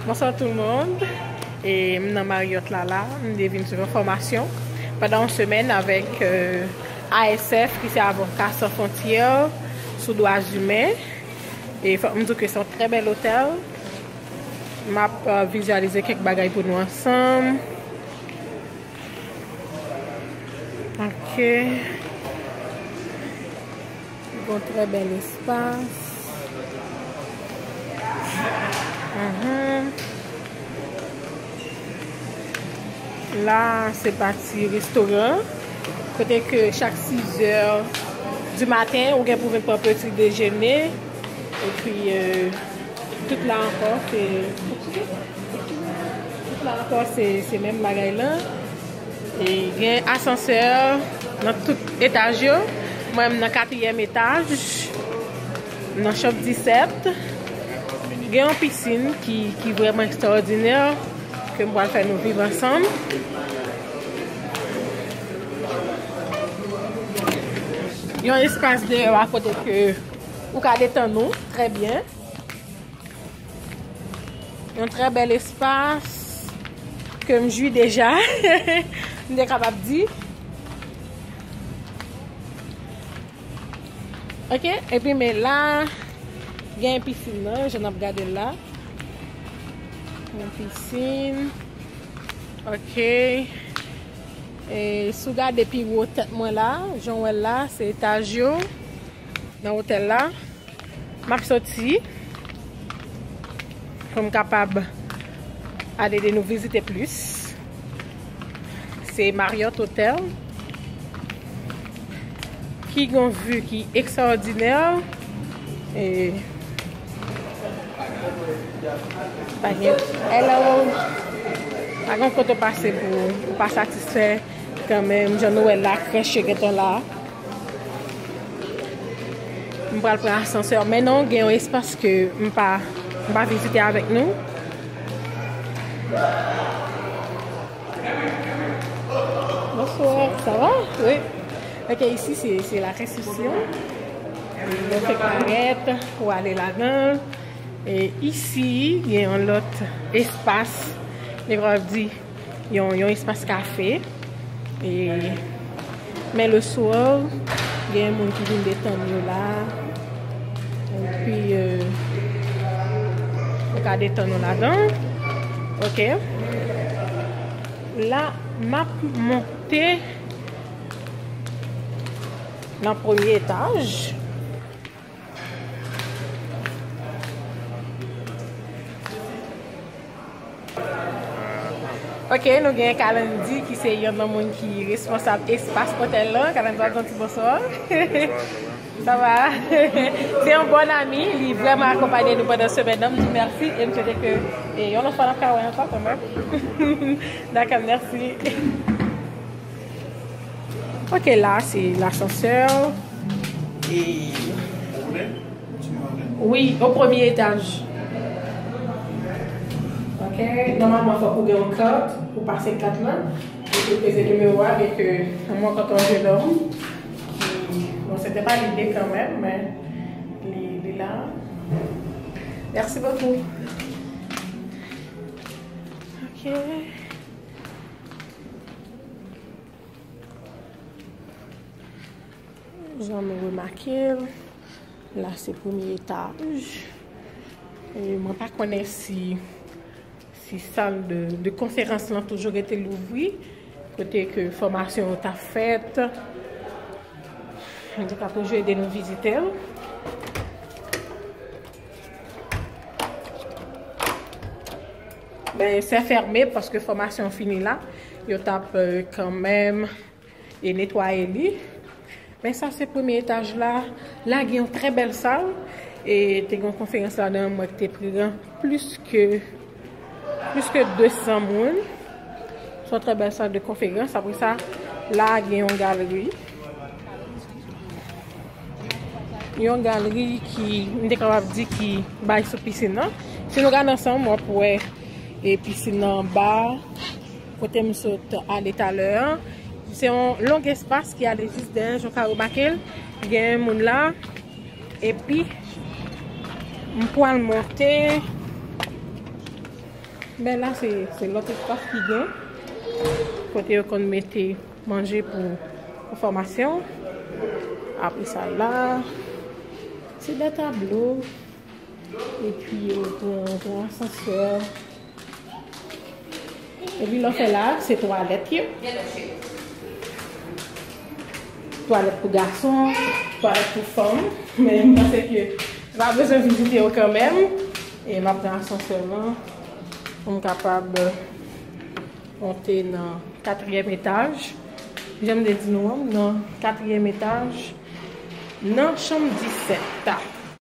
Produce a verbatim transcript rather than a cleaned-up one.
Bonsoir tout le monde. E m nan Marriott la la, m te vin swiv yon fòmasyon pandan yon semèn avèk, euh, A S F, ki se Avocats Sans Frontières, sou dwa imen. E fòk m di w ke se yon trè bèl otèl. M ap, euh, vizyalize kèk bagay pou nou ansanm. Ok. Gon trè bèl espas. Mhm. La, se pati restoran. Kote ke chak sizè di maten, ou gen pou vin pran peti dejene. Epi, euh, tout la ankò, se, tout la ankò, se, se menm bagay lan. E gen asansè nan tout etaj yo. Mwen, m nan katriyèm etaj, nan chanm disèt. Gen yon pisin ki, ki vrèman ekstraòdinè, ke m pral fè nou viv ansanm. Yon espas deyò a kote ke ou ka detann ou trè byen. Yon trè bèl espas ke m jwi deja, m te kapab di. Ok, epi men la, gen pisin nan, jan n ap gade l la. Yon pisin. Ok. E si w gade pi wo tèt mwen la, jan w wè l la, se etaj yo nan otèl la. M ap soti pou m kapab al ede nou vizite plis. Se Marriott Hotel ki gon vi ki ekstraòdinè. E pa gen, hello. Pa gen kote w pase pou ou pa satisfè kanmenm. Jan nou wè la, krèch yo gentan la. M pral pran asansè, men non, gen yon espas ke m pa, m pa vizite avèk nou. Bonsoir, ça va? Oui. Ok, isi se, se la resepsyon. Yo fèk parèt, ou ale ladan. E isi, gen yon lòt espas. Li pral di, yon, yon espas kafe. E, men le soir, gen moun ki vin detann yo la. Epi, euh, ou ka detann ou ladan. Ok. La, m ap monte nan premye etaj. Ok, nou gen Kalandi ki se yonn nan moun ki responsab espas otèl lan. Kalandi, w ap di yon ti bonswa. Ça va? Se yon bon ami, li vrèman akonpanye nou pandan semèn nan. M di mèsi e m swete ke, e, yon lòt fwa n ap ka wè ankò kanmenm. Dakò, mèsi. Ok, la, se lasansè. E, wi, o premye etaj. Ok, nòmalman, fòk ou gen yon kat pou pase kat lan. Epi peze nimewo a, byenke mwen kontan jennonm ki, bon, se te pa lide kanmenm, men li, li la. Merci beaucoup. Ok. Jan nou remake l, la se premye etaj. E mwen pa konnen si, si sal de, de konferans lan toujou rete louvri, kote ke fòmasyon yo t ap fèt. An tou ka, toujou ede nou vizite l. Ben, se fèmen paske fòmasyon fini la. Yo t ap, euh, kanmenm e netwaye li. Men sa se premye etaj la. La gen yon trè bèl sal. E te gen yon konferans ladan an, mwen ki te pran plis ke, plis ke de san moun. Se yon trè bèl sal de konferans. Apre sa, la gen yon galeri. Yon galeri ki, m te kapab di ki bay sou pisin nan. Si nou gade ansanm, w ap wè, e, pisin nan anba. Kote m sot ale talè an. Se yon long espas ki ale jis dèyè, jan w ka remake l. Gen moun la. Epi, m pral monte. Men la, se se lòt espas ki gen, kote yo konn mete manje pou, pou fòmasyon. Apre sa la, se de tablo. Epi yo pran, pran asansè. Epi lè w fè la, se twalèt yo. Twalèt pou gason, twalèt pou fanm. Men m panse ke m pa bezwen vizite yo kanmenm. E m ap pran asansè lan pou m kapab monte nan katriyèm etaj. Jan m te di nou an, nan katriyèm etaj, nan chanm disèt.